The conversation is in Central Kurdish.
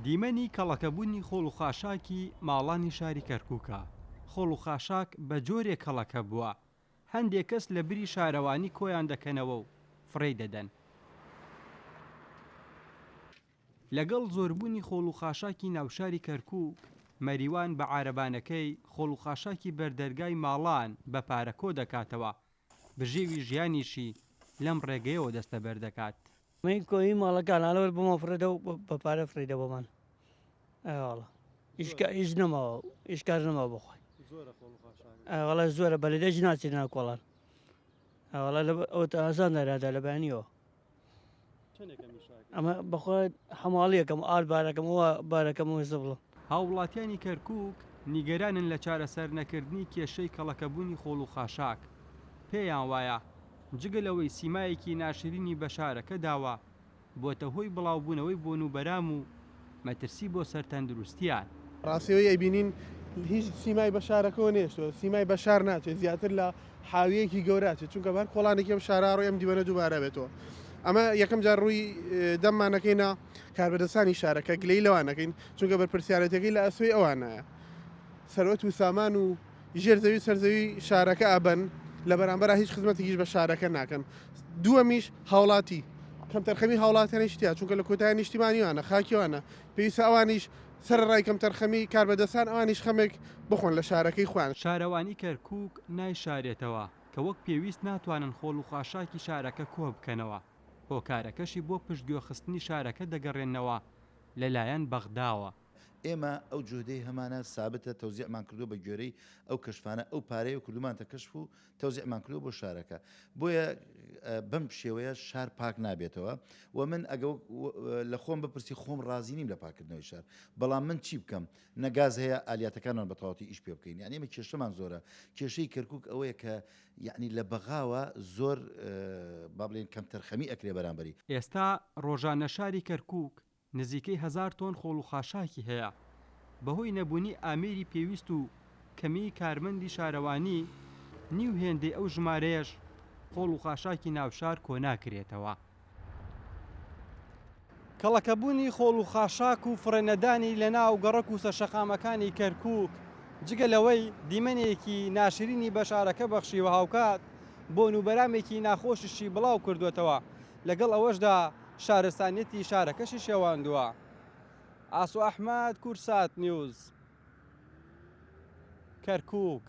دیمەنی کەڵەکەبوونی خۆڵ و خاشاکی ماڵانی شاری کەرکووکە، خۆڵ و خاشاک بە جۆرێک کەڵەکە بووە، هەندێک کەس لە بری شارەوانی کۆیان دەکەنەوە و فڕێی دەدەن. لەگەڵ زۆربوونی خۆڵ و خاشاکی ناوشاری کەرکووک، مەریوان بە عارەبانەکەی خۆڵ و خاشاکی بەردەرگای ماڵان بە پارە کۆدەکاتەوە، بژێوی ژیانیشی لەم ڕێگەیەوە دەستەبەر دەکات. من کۆیی ماڵەکان ئالەوەر بۆمان فڕێدە و بە پارە فڕیدە بۆمان ئەوەڵا ئیش ئیش نەماوە ئیش کار نەماوە بۆ خۆی ئەوەڵا زۆرە بەلێ دەش ناچێت ناو کۆڵان ئەوەڵا لە ئەوە تا ئازان دەرادا لە بەیانیەوە ئەمە بەخۆ حەماڵیەکەم ئار بارەکەم ئەوە بارەکەم و زبڵم. هاووڵاتیانی کەرکووک نیگەرانن لە چارەسەرنەکردنی کێشەی کەڵەکەبوونی خۆڵ و خاشاک، پێیان وایە جگە لەوەی سیمایەکی ناشرینی بە شارەکە داوە، بۆتە هۆی بڵاوبوونەوەی بۆنوبەرام و مەترسی بۆ سەر تەندروستیان. ڕاستی ئەوەی ئەیبینین هیچ سیمای بە شارەکەوە نێشتوە، سیمای بە شار ناچێت، زیاتر لە حاویەکی گەورە ئەچێت، چونکە بە هەر کۆڵانێکی ئەم شارە ڕووی ئەم دیمەنە دووبارە بێتەوە. ئەمە یەکەم جار ڕووی دەممان ئەکەینە کاربەدەستانی شارەکە، گلەیی لەوان ئەکەین، چونکە بەرپرسیارێتیەکەی لە ئەستۆی ئەوانایە. سەروەت و سامان و ژێر زەوی و سەر زەوی شارەکە ئەبەن، لە بەرامبەرا هیچ خزمەتێکیش بە شارەکە ناکەن. دووەمیش هاوڵاتی، کەمتەرخەمی هاوڵاتیانیش تیا، چونکە لە کۆتایی نیشتیمانیوانە، خاکیوانە، پێویستە ئەوانیش سەرەڕای کەمتەرخەمی کاربەدەستان ئەوانیش خەمێک بخۆن لە شارەکەی خۆیان. شارەوانی کەرکوک نایشارێتەوە کە وەک پێویست ناتوانن خۆڵ و خاشاکی شارەکە کۆبکەنەوە، هۆکارەکەشی بۆ پشتگوێخستنی شارەکە دەگەڕێننەوە لەلایەن بەغداوە. ئێمە ئەو جوهدەی هەمانە سابتە تەوزیعمان کردووە بە گوێرەی ئەو کەشفانە ئەو پارەیە کردومانتە کەشف و تەوزیعمان کردووە بۆ شارەکە بۆیە بەم شێوەیە شار پاک نابێتەوە و من ئەگە لە خۆم بپرسی خۆم ڕازی نیم لە پاکردنەوەی شار بەڵام من چی بکەم نە گاز هەیە ئالیاتەکانمان بە تەواوەتی ئیش پێ بکەین یعنی ئێمە کێشەمان زۆرە کێشەی کەرکک ئەوەیە کە یعنی لە بەغاوە زۆر با بڵێن کەمتەرخەمی ئەکرێ بەرامبەری. ئێستا ڕۆژانە شاری کەرکوک نزیکەی هەزار تۆن خۆڵ و خاشاکی هەیە، بەهۆی نەبوونی ئامێری پێویست و کەمیی کارمەندی شارەوانی، نیو هێندەی ئەو ژمارەیەش خۆڵ و خاشاکی ناو شار کۆناکرێتەوە. کەڵەکەبوونی خۆڵ و خاشاک و فڕێنەدانی لەناو گەڕەک و سەرشەقامەکانی کەرکووک، جگە لەوەی دیمەنێکی ناشرینی بە شارەکە بەخشیوە هاوکات بۆن و بەرامێکی ناخۆشیشی بڵاوکردووەتەوە، لەگەڵ ئەوەشدا شارستانیەتی شارەکەشی شێواندووە. ئاسۆ ئەحمەد، کوردسات نیوز، کەرکووک.